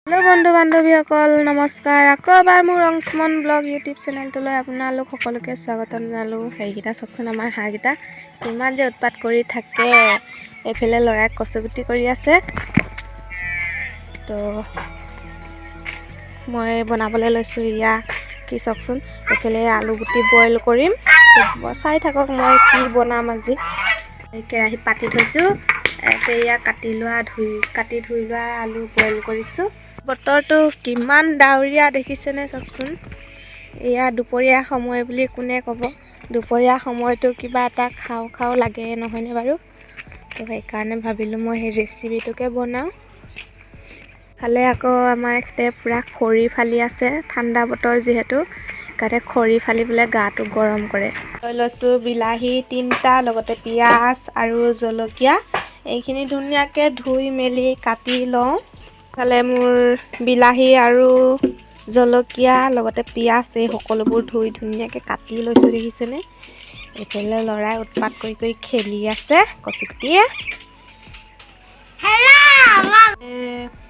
Hello' বন্ধু বান্ধৱীসকল, নমস্কাৰ। আকৌ এবাৰ মোৰ অংশুমান ব্লগ ইউটিউব চেনেলটোলৈ আপোনালোক সকলোকে স্বাগতম জনালোঁ। সেইকেইটা চাওকচোন, আমাৰ হাঁহকেইটা কিমান যে উৎপাত কৰি থাকে। এইফালে ল'ৰাই কচুগুটি কৰি আছে। তো মই বনাবলৈ লৈছোঁ এয়া কি চাওকচোন, এইফালে আলু গুটি বইল কৰিম। চাই থাকক মই কি বনাম আজি। কেৰাহী পাতি থৈছোঁ। এয়া কাটি লোৱা, ধুই কাটি ধুই লোৱা আলু বইল কৰিছোঁ। বতৰটো কিমান ডাৱৰীয়া দেখিছেনে চাওকচোন। এয়া দুপৰীয়া সময় বুলি কোনে ক'ব? দুপৰীয়া সময়টো কিবা এটা খাওঁ খাওঁ লাগে, নহয়নে বাৰু? তো সেইকাৰণে ভাবিলোঁ মই সেই ৰেচিপিটোকে বনাওঁ। ফালে আকৌ আমাৰ এখেতে পূৰা খৰি ফালি আছে, ঠাণ্ডা বতৰ যিহেতু, সেইকাৰণে খৰি ফালি পেলাই গাটো গৰম কৰে। লৈ লৈছোঁ বিলাহী 3টা, লগতে পিঁয়াজ আৰু জলকীয়া। এইখিনি ধুনীয়াকৈ ধুই মেলি কাটি লওঁ। ইফালে মোৰ বিলাহী আৰু জলকীয়া লগতে পিঁয়াজ এই সকলোবোৰ ধুই ধুনীয়াকৈ কাটি লৈছোঁ, দেখিছেনে? এইফালে ল'ৰাই উৎপাত কৰি কৰি খেলি আছে কচুগুটিয়ে।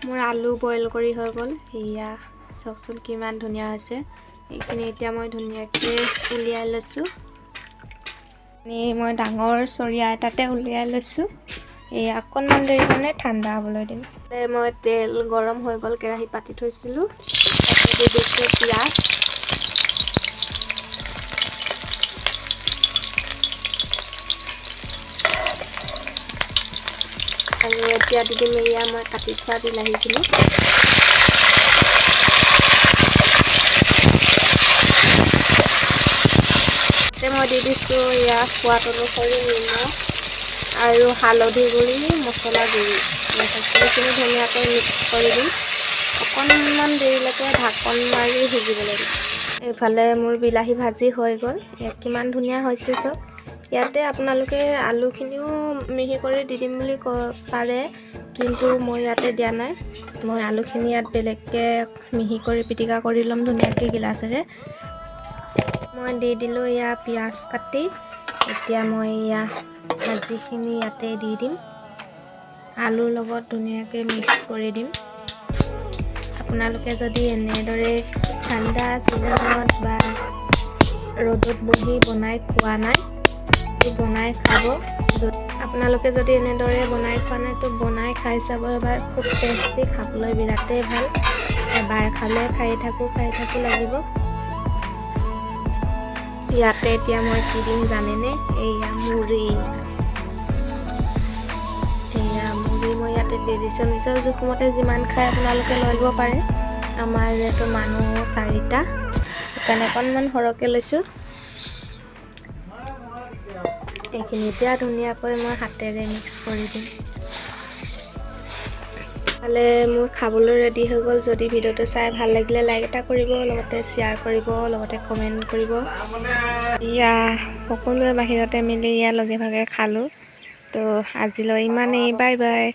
মোৰ আলু বইল কৰি হৈ গ'ল। এয়া চাওকচোন কিমান ধুনীয়া হৈছে। এইখিনি এতিয়া মই ধুনীয়াকৈ উলিয়াই লৈছোঁ। মই ডাঙৰ চৰিয়া এটাতে উলিয়াই লৈছোঁ। এই অকণমান দেৰি কাৰণে ঠাণ্ডা হ'বলৈ দিম। মই তেল গৰম হৈ গ'ল, কেৰাহী পাতি থৈছিলোঁ। তাতে দি দিছোঁ পিঁয়াজ। আৰু এতিয়া দি দিম এয়া মই কাটি থোৱা বিলাহীখিনি। মই দি দিছোঁ এয়া সোৱাদ অনুসৰি নিমখ আৰু হালধি গুড়ি, মছলা গুড়ি। সকলোখিনি ধুনীয়াকৈ মিক্স কৰি দিম। অকণমান দেৰিলৈকে ঢাকন মাৰি সিজিবলৈ দিম। এইফালে মোৰ বিলাহী ভাজি হৈ গ'ল। ইয়াত কিমান ধুনীয়া হৈছে চব। ইয়াতে আপোনালোকে আলুখিনিও মিহি কৰি দি দিম বুলি পাৰে, কিন্তু মই ইয়াতে দিয়া নাই। মই আলুখিনি ইয়াত বেলেগকৈ মিহি কৰি পিটিকা কৰি ল'ম ধুনীয়াকৈ গিলাচেৰে। মই দি দিলোঁ এয়া পিঁয়াজ কাটি। এতিয়া মই এয়া ভাজিখিনি ইয়াতে দি দিম, আলুৰ লগত ধুনীয়াকৈ মিক্স কৰি দিম। আপোনালোকে যদি এনেদৰে ঠাণ্ডা ছিজনত বা ৰ'দত বহি বনাই খোৱা নাই তো বনাই খাব। আপোনালোকে যদি এনেদৰে বনাই খোৱা নাই তো বনাই খাই চাব এবাৰ, খুব টেষ্টি, খাবলৈ বিৰাটেই ভাল। এবাৰ খালে খাই থাকোঁ খাই থাকোঁ লাগিব। ইয়াতে এতিয়া মই কি দিম জানেনে? এয়া মুড়ি। এয়া মুড়ি মই ইয়াতে দি দিছোঁ। নিজৰ জোখমতে যিমান খায় আপোনালোকে লৈ ল'ব পাৰে। আমাৰ যিহেতু মানুহ 4টা, সেইকাৰণে অকণমান সৰহকৈ লৈছোঁ। এইখিনি এতিয়া ধুনীয়াকৈ মই হাতেৰে মিক্স কৰি দিম। ফালে মোৰ খাবলৈ ৰেডি হৈ গ'ল। যদি ভিডিঅ'টো চাই ভাল লাগিলে লাইক এটা কৰিব, লগতে শ্বেয়াৰ কৰিব, লগতে কমেণ্ট কৰিব। ইয়া সকলোৱে বাহিৰতে মিলি ইয়া লগে ভাগে খালোঁ। তো আজিলৈ ইমানেই, বাই বাই।